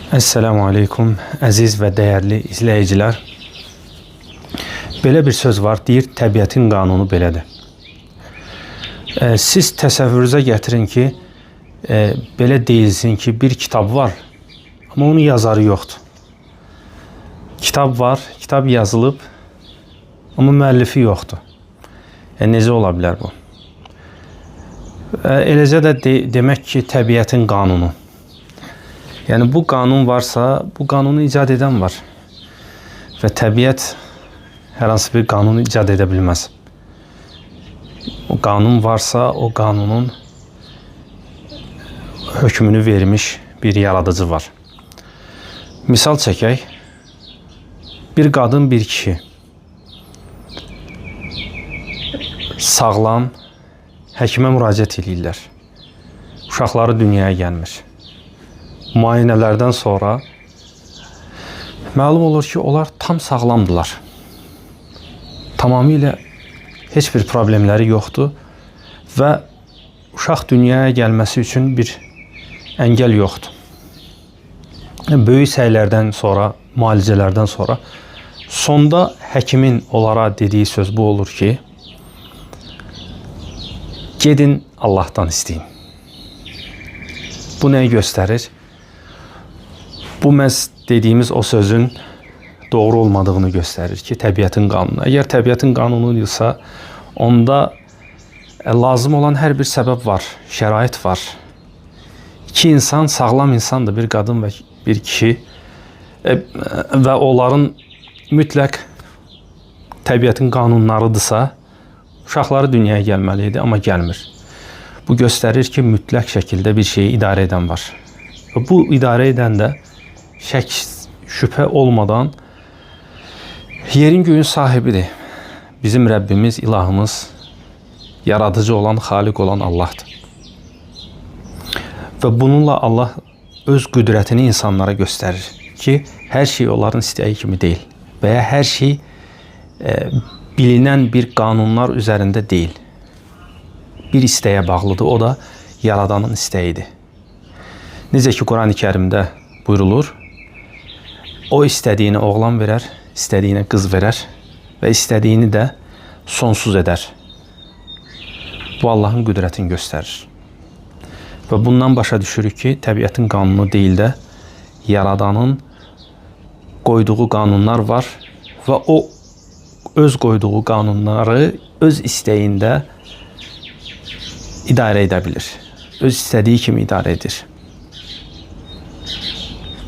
Esselamu Aleyküm əziz və dəyərli izləyicilər. Belə bir söz var, deyir təbiətin qanunu belədir. Siz təsəvvürünüzə gətirin ki, belə deyilsin ki, bir kitab var, amma onun yazarı yoxdur. Kitab var, kitab yazılıb, amma müəllifi yoxdur. Necə ola bilər bu? Eləcə də demək ki, təbiətin qanunu. Yəni bu qanun varsa, bu qanunu icad edən var. Və təbiət hər hansı bir qanunu icad edə bilməz. O qanun varsa, o qanunun hökmünü vermiş bir yaradıcı var. Misal çəkək. Bir qadın, bir kişi sağlam həkimə müraciət eləyirlər. Uşaqları dünyaya gəlmir. Müayinələrdən sonra məlum olur ki, onlar tam sağlamdılar. Tamamilə heç bir problemləri yoxdur və uşaq dünyaya gəlməsi üçün bir əngəl yoxdur. Böyük səylərdən sonra, müalicələrdən sonra sonda həkimin onlara dediyi söz bu olur ki, gedin Allahdan istəyin. Bu nəyi göstərir? Bu məhz dediyimiz o sözün doğru olmadığını göstərir ki, təbiətin qanunu. Əgər təbiətin qanunuysa, onda lazım olan hər bir səbəb var, şərait var. İki insan sağlam insandır, bir qadın və bir kişi və onların mütləq təbiətin qanunlarıdırsa, uşaqları dünyaya gəlməli idi, amma gəlmir. Bu göstərir ki, mütləq şəkildə bir şeyi idarə edən var. Və bu idarə edən də şək, şübhə olmadan yerin göyün sahibidir. Bizim Rəbbimiz, ilahımız, yaradıcı olan, xaliq olan Allahdır. Və bununla Allah öz qüdrətini insanlara göstərir ki, hər şey onların istəyi kimi deyil və ya hər şey bilinən bir qanunlar üzərində deyil. Bir istəyə bağlıdır, o da Yaradanın istəyidir. Necə ki Quran-ı Kərimdə buyrulur, o istədiyinə oğlan verər, istədiyinə qız verər və istədiyini də sonsuz edər. Bu Allahın qüdrətini göstərir. Və bundan başa düşürük ki, təbiətin qanunu deyil də Yaradanın qoyduğu qanunlar var və o öz qoyduğu qanunları öz istəyində idarə edə bilir. Öz istədiyi kimi idarə edir.